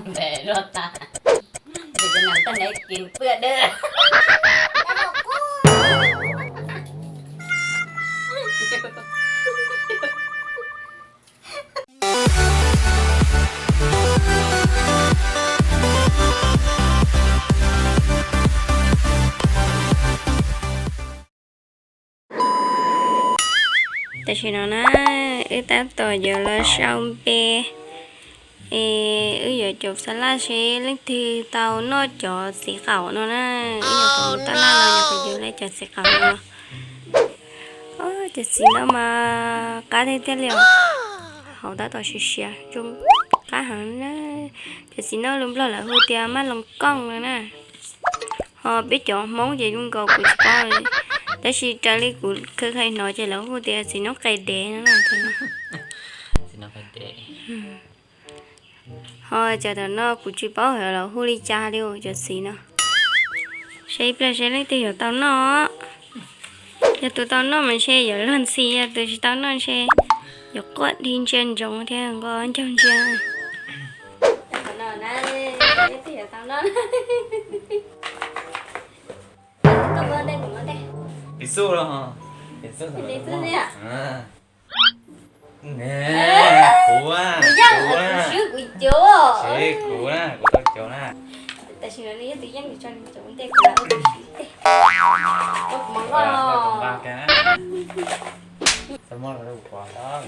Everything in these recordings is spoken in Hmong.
Ntev luaj tas, ces cov nas tag ntev kis pwj dawb. Tam sim no na, wb tab tom yuav los sau npe es wb yuav caum xa laj seb leej twg tau noj cov txiv qaum no na. Wb yuav kom mus taj laj los yog kom yug li cov txiv qaum no. Cov txiv no mas qab tiag tiag li os. Hauv tab tom siav siav zoo qab heev na. Cov txiv no lus Nplog lawv hu tias maj loos kooj no na. Ho peb cov Hmoob ces zoo nkaus kuv tsis paub li, tab sis raws li kuv khaws khaws hnov ces lawv hu tias txiv noob qes dev no na. Ho cov tom no kuv tsis paub hais lawv hu li cas li cov txiv no. Saib ib pliag seb leej twg yuav tau noj. Yog tus tau noj mas ntshe yuav luag ntxhi, yog tus tsis tau noj ntshe yuav quaj dhi ntsia ntsoov thiab nqo ncaug ntsia. Piv xub los, piv xub. Kuv, kuv, kuv tau cov na. Tam sim no nws yog tus yeej nws tso nws cov ua ntej kuv lam ua tus siv tes. Ua kuv mov nqoj. Txhob muab los rau kuv pom os,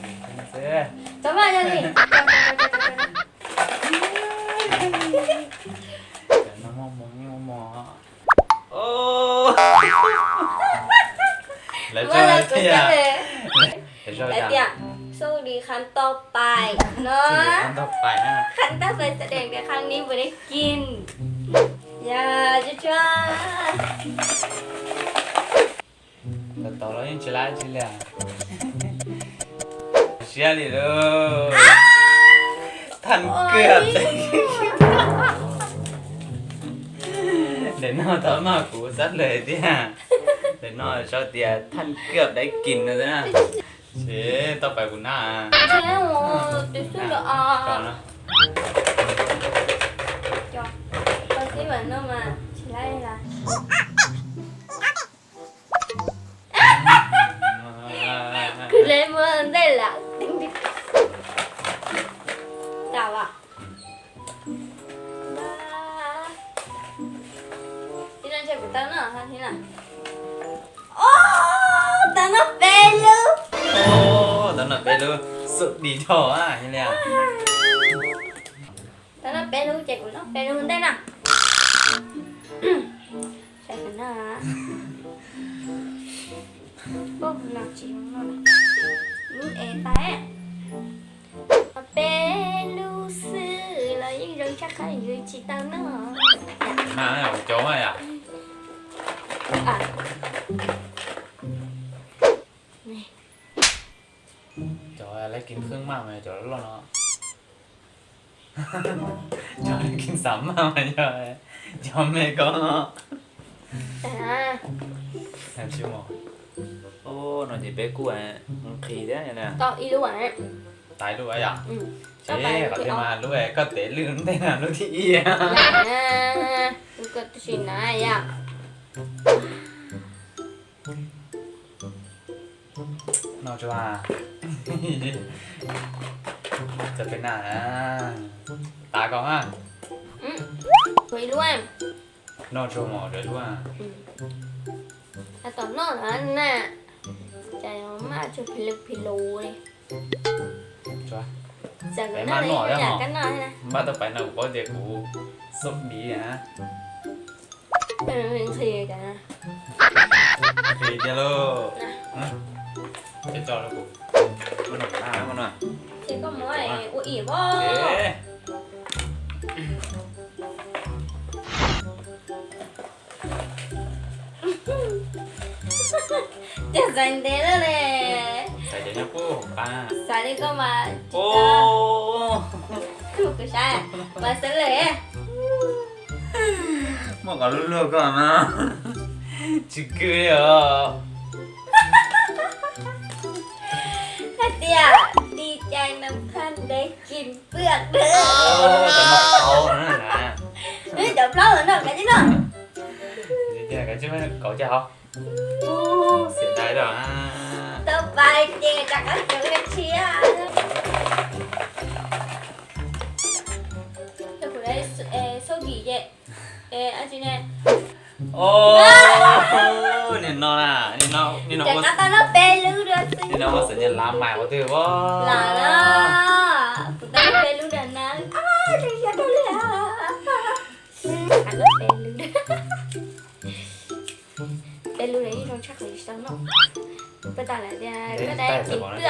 xwb. Txhob muab li. Cov no muaj mov nyuj mog. Lawv tso tias, lawv tias xu li khab toj pais no. Khab toj pais, khab toj pais xav dees tias khab ní puas deb kis. Ya, tsuag tsuag. Tau los yeej tsis lab tsi li. Siab li lauj. Thaj kwj. Ntawm no tau noj kuv xab lawg tiag. Ntawm no sau tias thaj kwj dab kis no na. Ces toj pais kuv na. Kuv le muab ntej lam. Tam as. Ib no ntshe kuv tau noj thiab na. Ob, tau noj peb lub. Tau noj peb lub xub di dhau a. Tau noj peb lub ces kuv noj peb lub ntej na. Saib kuv noj. Lub es tas. Peb lub xwb los yeej zoo tshaj qab yus tsis tau noj. Mas cov mas yom. Cov lab kis khwb maj mas cov loj no. Cov lab kis xav maj mas yog cov me ko no. No ces peb kuj nqhis thiab. Tau ib lub yom. Ces qhov tiag mas lub koj tev lwj ntej na lub thib ib. Sim na yom. Noj tsuag. Txawm peb na, tav koj na. Ua ib lub. Noj tsuag mus rau lub. Tom noj na, cas maj tsuag phi lus phi lus li. Peb maj noj thiab, maj tau pais no kuv paub tias kuv xub di na. Nqhis tiag lauj. Cov cov los kuv, koj mus ua ib pob. Cas xaiv ntev lawm ne. Xaiv cov nyob puag hauv qab. Xaiv li koj mas tsis tau. Saib, ua xeeb lawm. Muaj qhov luaj luaj koj no. Tsis kwv li os. Hais tias đi chai nông Thanh để kìm pượt. Cov no tau na. Cov plaub no kav tsij noj. Kav tsij kauv caj hauv. Xiam dai da. Tau pais ces rov qab tseem tshiab. Xauj vim ces, niag no na, niag no, niag no, rov qab tau noj peb lub dua xwb. Niag no ua xeem nyas lav mais ua twg ua. Lam na, kuv tau noj peb lub dua na. Noj peb lub. Peb lub no yeej zoo tshaj qhov tsis tau noj. Puas tas lawm tias koj dai kis pwj,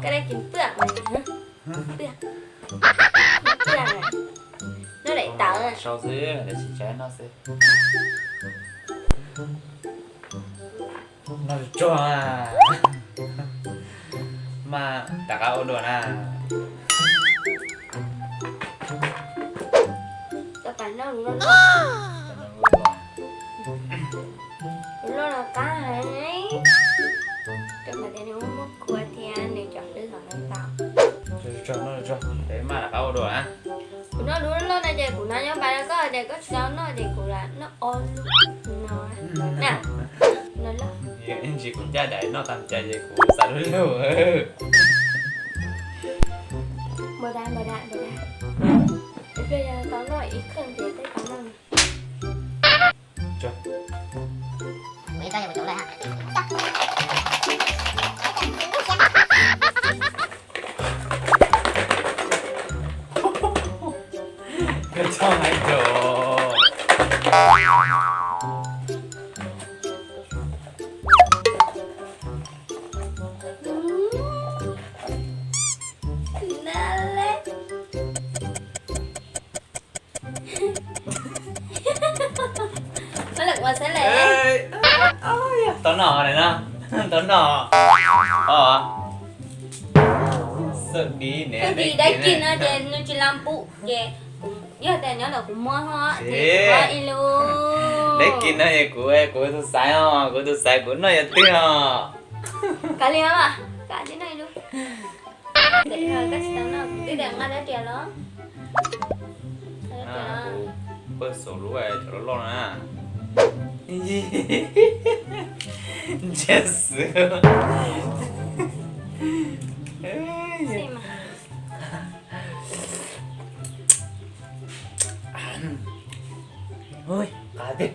koj dai kis pwj, pwj, pwj, noj daim tawv. Sau xwb, daim tsis tsav noj xwb. Noj tsuag, mas rov qab ua dua na. Tau pais noj lub loj loj. Lub loj no qab heev. Rau qhov tias nws muaj muaj kua thiab nws cov hlwb hauv no tau. Tsuag, noj tsuag, peb mam rov qab ua dua na. Kuv noj lub loj no ces kuv hnav nyob pais rau koj ces koj tsis tau noj ces kuv lam noj ob lub no na. Ntsis kuv ncaj daim noj tag cai ces kuv xav lub lug. Npawg Dab, npawg Dab, npawg Dab. Ib pliag yog tau noj ib khawm ntiav tej tau noj. Koj txhob hais rau. Tau noj no, tau noj. Xwb dib ne, dib no ces nws tsis lam pum ces yog tias nyob ntawm kuv muab ho, ib lub. Dib kis no es kuv, kuv tus xaiv os, kuv tus xaiv kuv noj yog twg os. Kav liam, kav tib noj ib lub. Koj tsis tau noj, twb tias nqa rab riam los. Kuv pawj xaus lub cov loj loj na. Ntsiag xwb. Ui, qab tiag.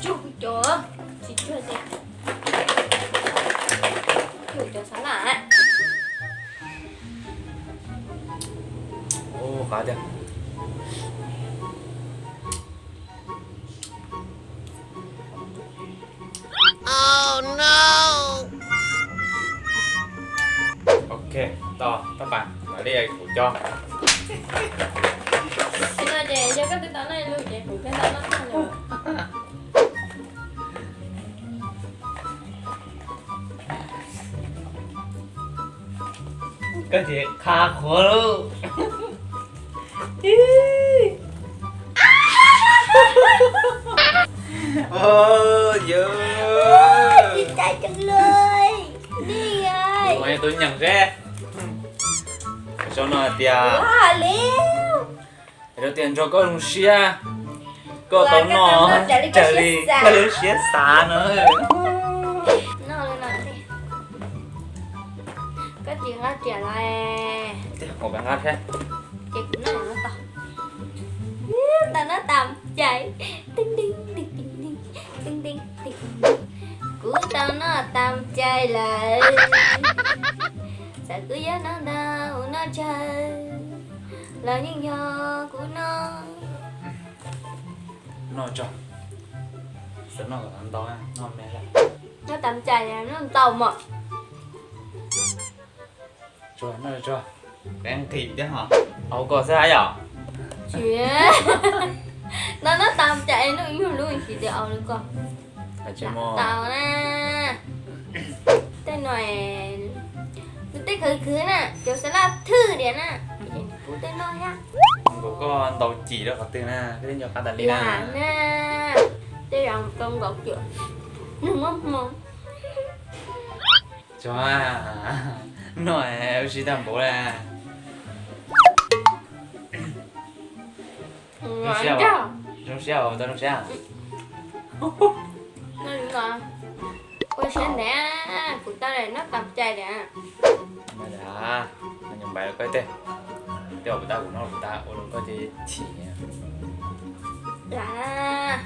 Tsuag cov, tsis tsuag ces tsuag cov xav laj. Ua qab tiag. Ok, tau, tau pas, mam li kuv cov. Tsis no ces yog koj twb tau noj ib lub ces kuv twb tau noj tag lawm. Koj ces qha qhuav lauj. Ua yog, tsis cai ceev li. Kuv tus nyeem seb, sau no hais tias, hais tias nrog koj zoo siab, koj tau noj raws li koj lub siab xav no. Koj tsis nqa riam los, kuv nqa thiab. Ces kuv noj no tau. Tau noj tas cai. Kuv tau noj tas cai lawm. Txawm kuv yuav noj ntau noj tsawg los yeej yog kuv noj. Noj tso, xav noj kom ntau, noj me. Noj tas cai, noj ntau mog. Tsuag, noj tsuag, qeeb nqhis thiab ho. Au koj xwb hab yom? Tsis, no noj tas cai noj ib nyuag lub tsis tias au li koj. Tau na. Tej no Khwv khwv na, cov xav laj thwj diam na. Kuv twb noj thiab. Nkaus koj ntaus cim rau qhov twg na, koj twb nco qab tas li na. Lam na, tej zaum rau nkaus cim, nws muaj hmoo. Tso, noj ua si tag npaum li. Zoo siab, zoo siab, tau zoo siab. Ua siab ntev, kuv tau noj tab cai tias. Nyob npais rau koj tej, tej kuv tab kuv noj kuv tab ua rau koj ces chim. Lam,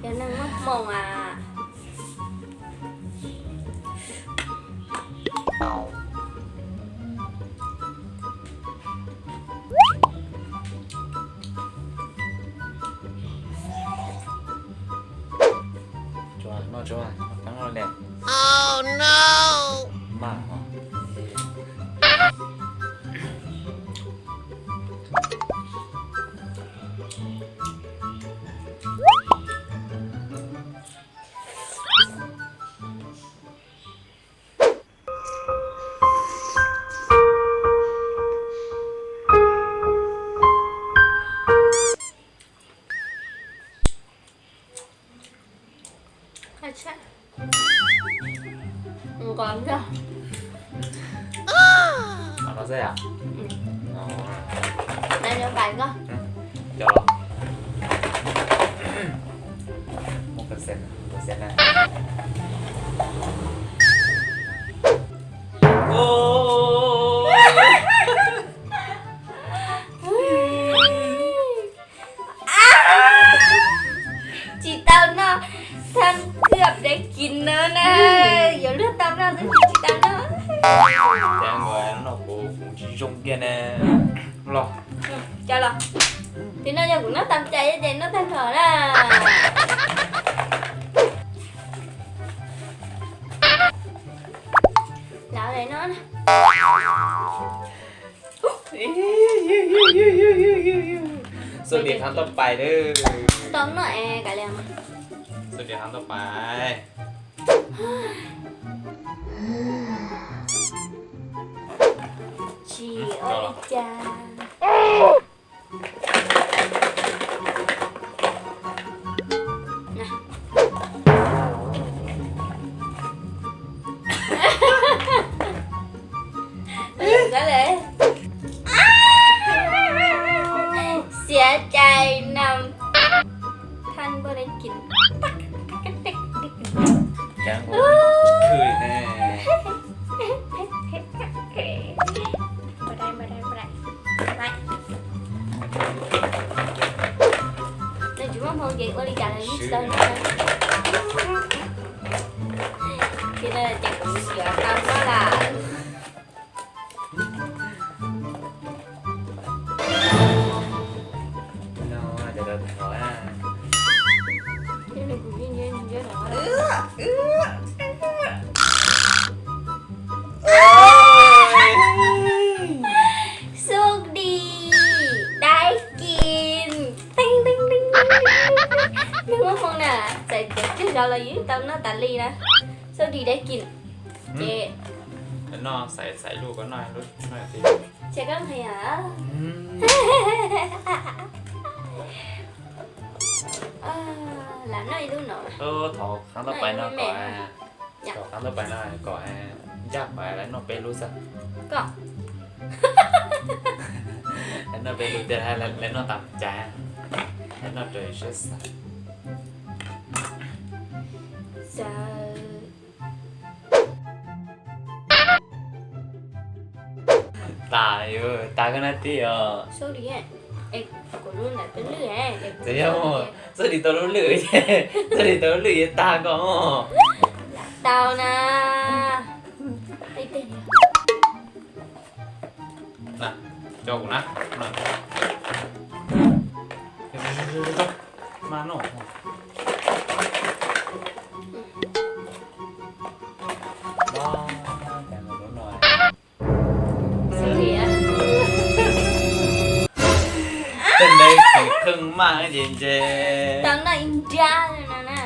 cov neeg muaj hmoo as. Tsuav, noj tsuav, qab noj li. Nqos ntog. Nqos xwb yom? Nqos npais koj. Cov los. Muaj kawg xees, kawg xees na. Tsis tau noj thaj koj dab kis no na. Yuav luag tau noj tab sis tsis tau noj. Cas nkaus no kuv kuv tsis zoo kiag ne. Los. Cov los. Twb no yog kuv noj tab cai ces noj tag nrho na. Lawv daim no na. Xub dim qhov tau pais lawm. Tau noj es kav liam. Xub dim qhov tau pais. Tsis ua li cas. Xiav cai nam than npua dab kis. Cas nkaus khwv ne. Nws tsis muaj hmoo ces ua li cas los yeej tsis tau noj. Ces no ces kuv yuav tau noj lawm. Xub dim dab kis. Neeg muaj hmoo na, txawm tias twg zov los yeej tau noj tas li na. Xub dim dab kis. Ces noj xaiv xaiv lub ko noj, lub noj tiag. Ces koj nqhis hos. Lam noj ib lub no. Thov qhab tau pais no kom, thov qhab tau pais no kom ncaj qhov lawv noj peb lub xwb. Koj. Lawv noj peb lub tiag, lawv noj tas cai, lawv noj raws siab xav. Xav. Tas, tas koj nab tij os. Txawm yog Xub dim tau lub lwj, Xub dim tau lub lwj yeej tag koj. Tau na. Na, coj kuv na. Mas no. Tej ntawd tseem kheej maj ces ntshe tau noj ib nrab no na.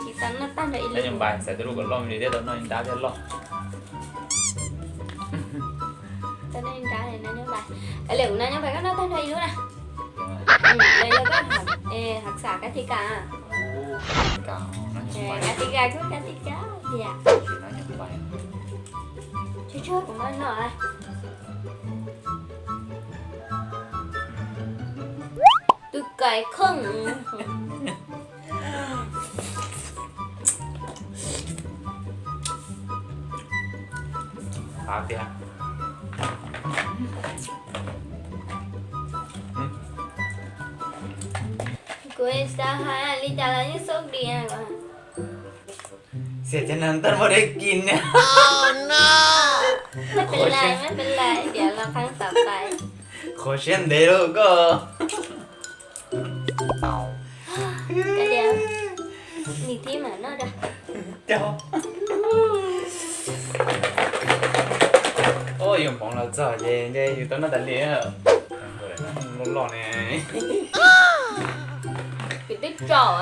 Tsis tau noj tag nrho ib lub. Npais xaiv tus lub kom loj me ntsis thiab tau noj ib nrab thiab loj. Nab nyob npais. Lawm kuv nab nyob npais koj noj tag nrho ib lub na. Lawv yog koj hom, es hom xas kab tis kas. Kab tis kas kuj kab tis kas tiag. Tsuag tsuag kuv noj noj. Tus kais khooj. Qab tiag. Kuv xav hais li cas los yeej xub dim. Xiam cov neeg tag muaj dab kis na. Qhuav siab ntev lauj koj. Cov, yus hmoov los txog ces ntshe yus tau noj tas li. Loj loj ne. Kuv twb tsaum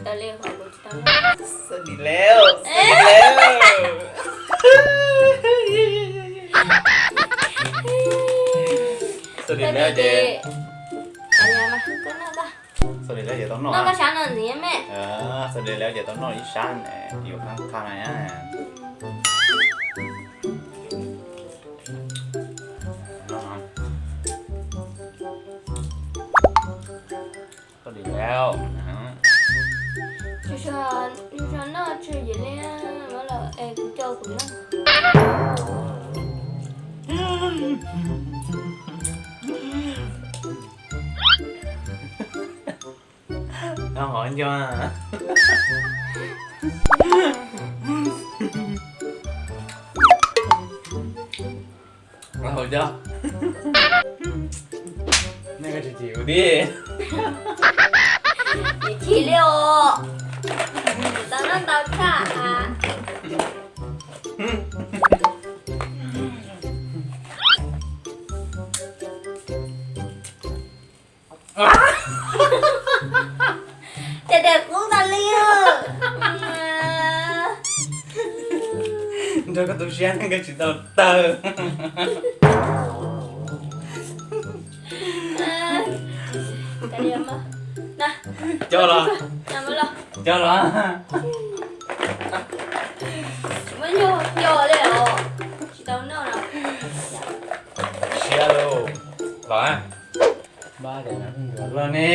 tas li qhov kuv tsis tau noj. Xub dim lawm, xub dim lawm. Xub dim lawm ces, xub dim lawm ces tau noj. Xub dim lawm ces tau noj ib sab ne, yus qab qab na. Xub dim lawm. Tsis noj tsw yim li lawm es kuv coj kuv noj. Noj hov nco. Hauv cov, nej koj tsis chim kuv dib. Chim li os. Tau noj ntau tshaj. Ces daim qub tas li. Nrog koj tu siab koj tsis tau tawg. Coj los. Coj los. Tsis muaj nyuag nco li os. Tsis tau noj no. Siab lauj. Los. Npab tias nws los ne.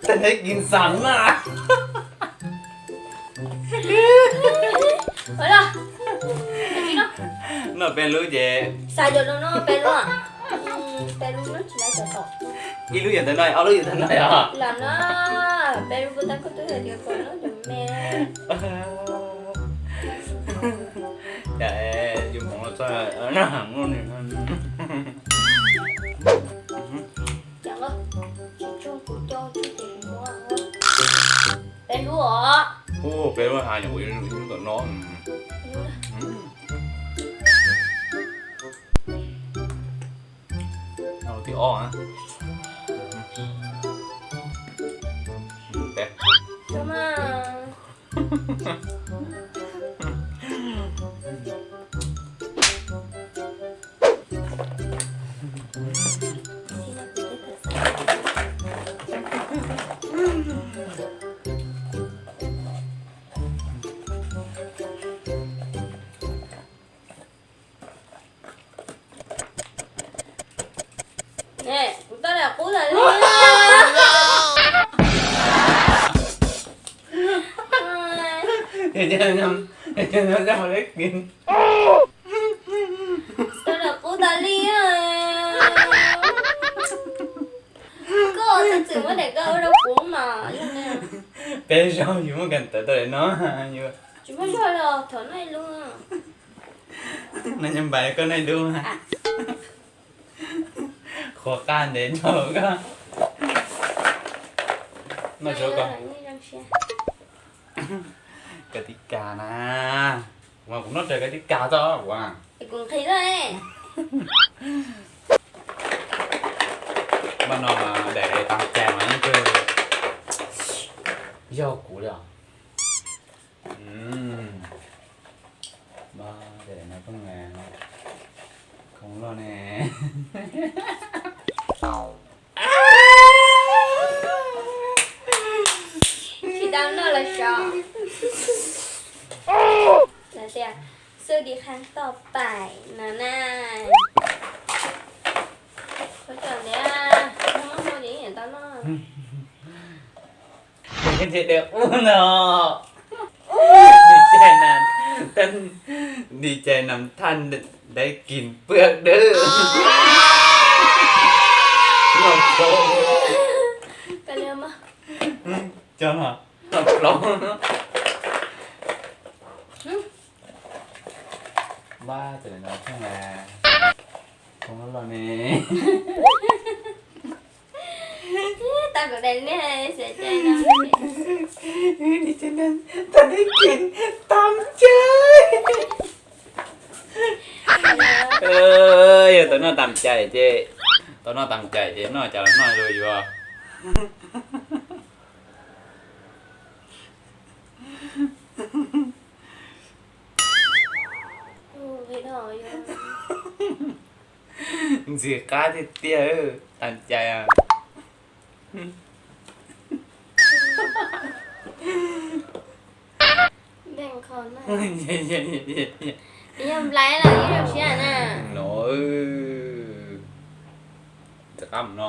Tej neb kis xav na. Noj peb lub ces. Xav cov no peb lub. Peb lub no tsis laib cov tom. Ib lub yog ntawm no, ob lub yog ntawm no yog. Lam no, peb lub kuj tab kuj twb hais tias kom noj cov me. Yus hmoov los txog. Peb lub os. Ub, peb lub hais nyuam qhuav ib lub tom no. No lub thib ob na. Peb. Kuv tau daim qub tas li. Tau daim qub tas li. Koj txhob txwm muab daim koj ua rau kuv mas. Peb zaug yus muab kas tawv tau daim no. Tsis muaj zog los thov noj ib lub. Noj nyob npais koj noj ib lub. Qhuav qaj ntev dhau koj. Noj tsuav koj. Kab tis kas na. Kuv mas kuv noj raws kab tis kas txog kuv. Kuv nqhis lawm. Npaj no mas daim tas cai mas yeej kawg yog kuv li os. Mas ces no pheej khoom loj ne. Tsis tau noj los sov. Lawv tias xwb dim khang toj paim no na. Khuv cov ntiav, muab muag ces yeej tau noj. Ntshe dej ub no. Đi chai nằm, đi chai nằm thanh đáy kín phước đó. Noj ploov. Cov no noj ploov. Npab ces no pheej khoom loj ne. Tau kom daim nej xav cai no. Đi chai nằm thanh đáy kín tắm trời. Yog tau noj tag cai ces, tau noj tag cai ces noj cas los noj yuav yuav. Ntxim qab tiag tiag, tag cai. Yog nplai los ib zaug siab na. No, ntxim qab mus no.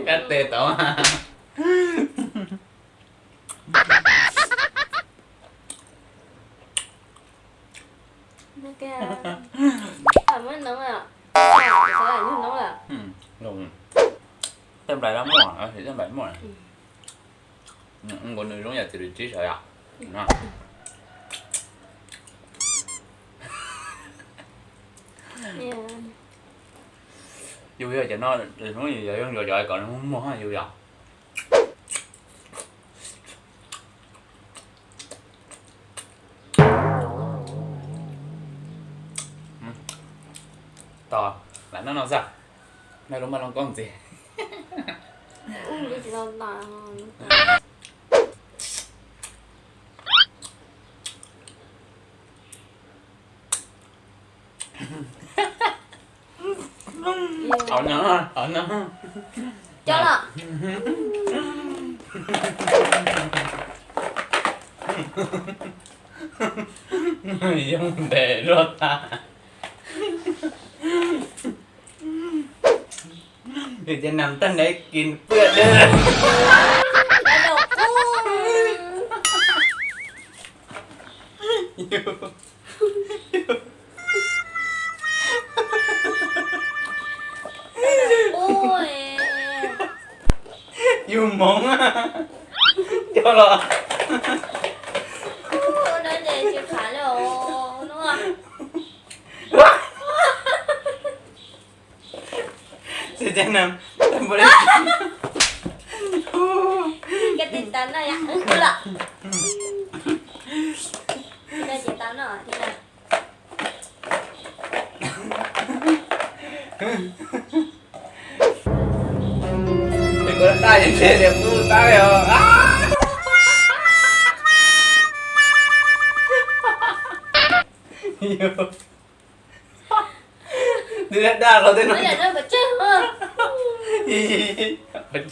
Kab tes tau. Tej nplai no muaj, tej nplai muaj. Nkaus nws zoo yam tus tsib sawv yom. Yus yog cov no, hnub yus yog yooj yus cov kom nws muag yus yom. Tos, lam noj no xwb. Noj lub maj looj koob ntxiv. Hauv no, hauv no. Cov los. Yooj ntes luaj tag. Nws ces nằm tanh đáy kín phước đó. Yus hmoov cov los. Xav cai nằm, tau npaum li. Koj tsis tau noj yom, koj los. Koj tsis tau noj thiab na. Kuv daj ntshe tias kuv tab os. Nws daj daj los tej no. Twb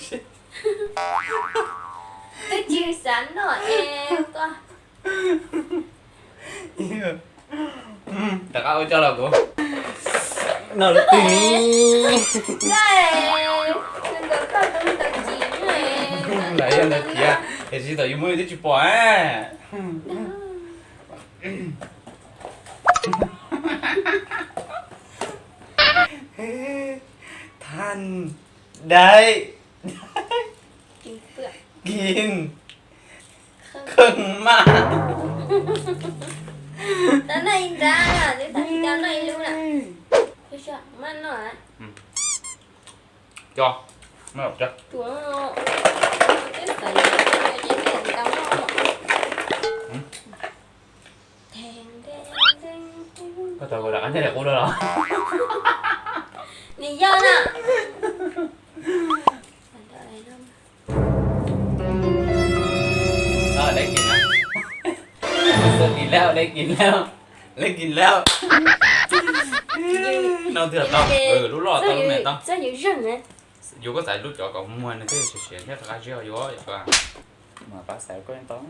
tsis xav noj es koj. Rov qab ua coj los kuv noj lub twg ni. Ntawd yog ntawd tiag, tiam sis thaum yus muab yus twb tsis pom. Thanh đáy kín khương maj. Tau noj ib nrab, twb tau noj ib lub na. Maj noj. Coj, maj los coj. Koj tau kuv rov qab ntej li qub dua los? Nws yog na. Leej kis na. Leej kis lauj, leej kis lauj. Leej kis lauj. No twg tau? Lub loj tau, lub me tau. Yus koj xaiv lub cov kom muag nws thiaj siav siav thiab qab zib yuav yom. Mas pab xaiv koj tau.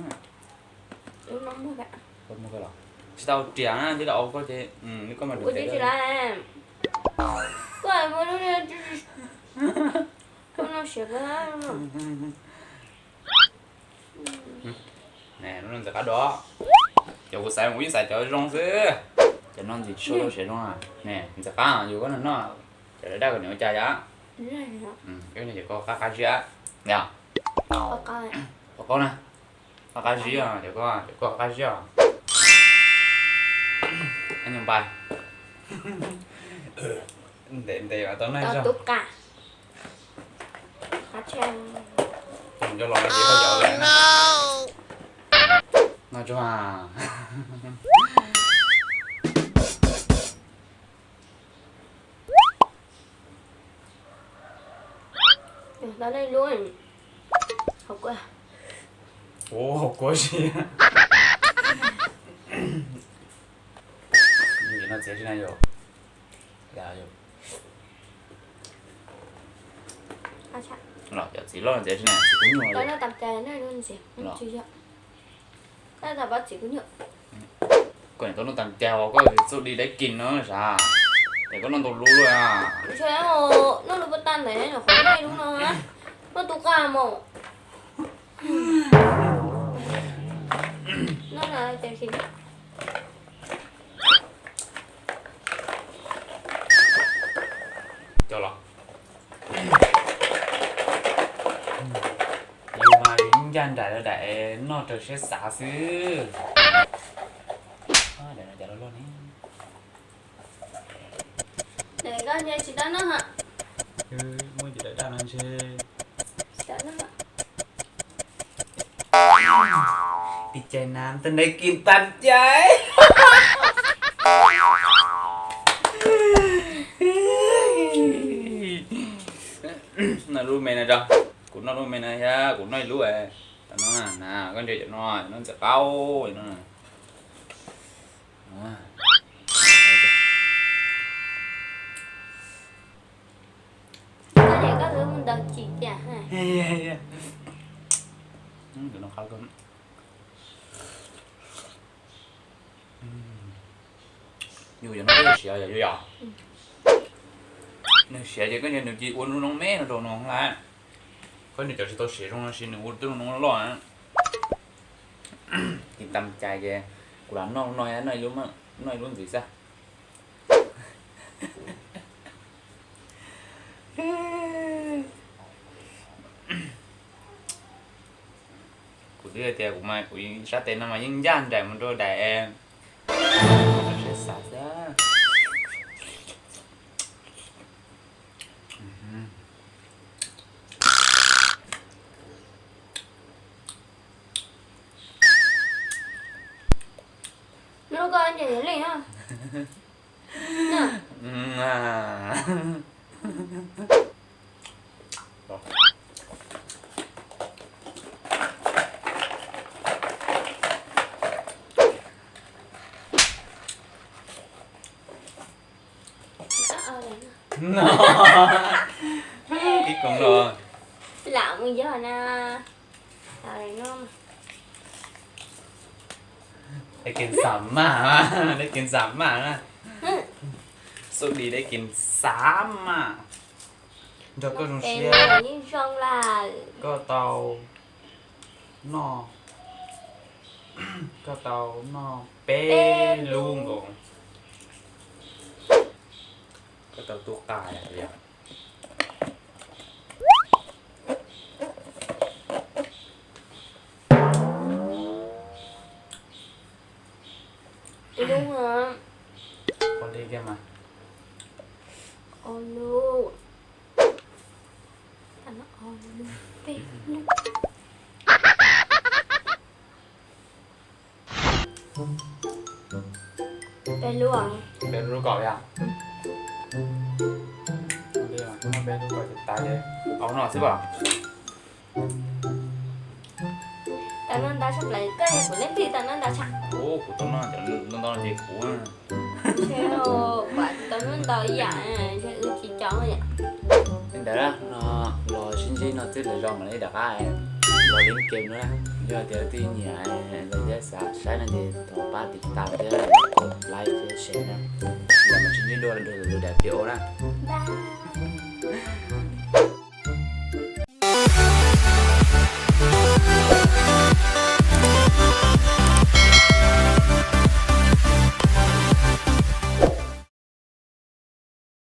Tsis tau riam na, cia li au koj ces koj mas. Lub no ntxim qab dua. Cov kuv xaiv kuv yeej xaiv cov zoo xwb. Cov no ntxim tsis tshua siav zoo. Ntxim qab yus koj no noj. Cov daj daj kom nws ua cas yom. Cov koj qab qab zib. Qab qab na. Qab qab zib os, cov koj, cov koj qab zib os. Nyob pais. Ntev ntev tau noj zog. Coj los no ces koj cov lawm na. Noj tsuag. Tau nej lub hauv kuab. Ua hauv kuab si. Yus no txiav tsis na yus. Los cov txiv loj txiav tsis na, txiv kub nyuam. Koj niam tau noj tas cag uas koj txuj di dab kis no sav, es koj noj ntau lub lawm. Noj lub pas tag ntawd nyuam qhuav noj ib lub no, noj tus qab mus. Cov los. Yus mas yus ncaj nraim daim noj raws siab xav xwb. Daim no cas loj loj ne. Koj tsis tau noj. Muaj cov daim daj no ntshe. Tim cai na, tôi nãy kìm tanh cai. Noj lub me no tso. Kuv noj lub me no thiab, kuv noj ib lub. Tam no na, koj ntsia cov no, cov no ntxim qab no. Koj mus ntaus chim tiag. Yus cov no siav yom, yus yom. Nws siav ces koj ntsia nws cia ua lub noob me no rau no lawm. Koj ntsia cov tsis tau siav zoo no sis nws ua lub noob loj. Kis tas cai ces kuv lam noj no, noj ib lub ntxiv xwb. Kuv twb hais tias kuv mas kuv sab tes no mas yeej ncaj nraim mus rau daim siab xav xwb. Lub koj nce yog li. Ib koog los. Lam mus yog na. Dej kis xav mas, dej kis xav mas na. Xub di dej kis xav mas. Nrog koj zoo siab, koj tau noj, koj tau noj peb lub nkaus. Koj tau tub qab yom. Ua li kiag mas. Ua lub. Ua lub peb lub. Peb lub, peb lub kaum yom. Peb lub kaum ces tas ces au no xwb as. Tau noj ntau tshaj plaws, koj yog kuv leej twg tau noj ntau tshaj? Ub, kuv tau noj cov ntau ntau ces kuv. Ntshe kuv tau noj ntau ib yam, ntshe wb tsis coob yam. Li ntawd na, no los sib ntsib no twb lawm zoo mam li rov qab los li kem no na. Yog tias leej twg nyiam los thiab xav saib no ces thov pab tiv tas thiab like thiab share na. Ntawd mas sib ntsib dua lwm daim video na.